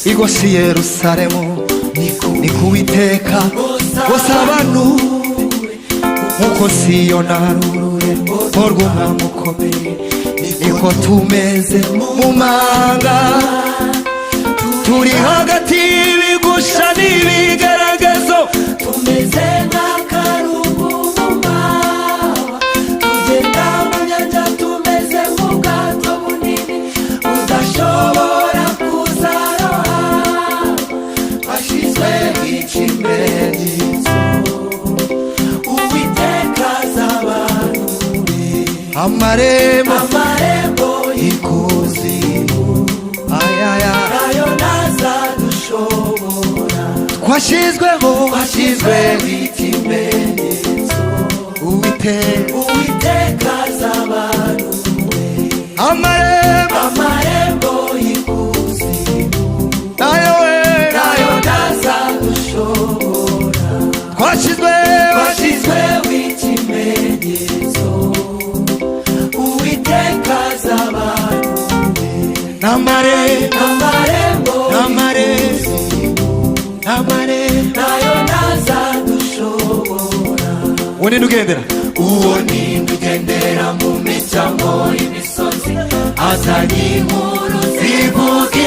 Igose Yerusalemu, ni ku Uwiteka gusa abantu, nkuko Siyoni ari ururembo rw'umwami ukomeye, niko tumeze mu manga. Turi hagati y'ibigusha n'ibigaragazo. Tumeze nk'akarubu mu maba, tugenda mu nyanja tumeze nk'ubwato bunini budashobora kuzaroha. Twashyizwe ikimenyetso, Uwiteka azabanure. Amarembo Amarembo y'ikuzimu ayaya nayo ntazadushobora. Twashyizweho. Twashyizweho ikimenyetso. Uwiteka. Uwiteka azabanure. Amarembo. Amarembo y'ikuzimu nayo we nayo ntazadushobora. Twashyizwe. Twashyizweho ikimenyetso, Uwiteka azabanure. N'amarembo. Amarembo. N'amarembo, n'amarembo. Nayo ntazadushobora. Uwo ninde ugendera? Uwo ninde ugendera mu micamo y'imisozi, azanye inkuru zivuga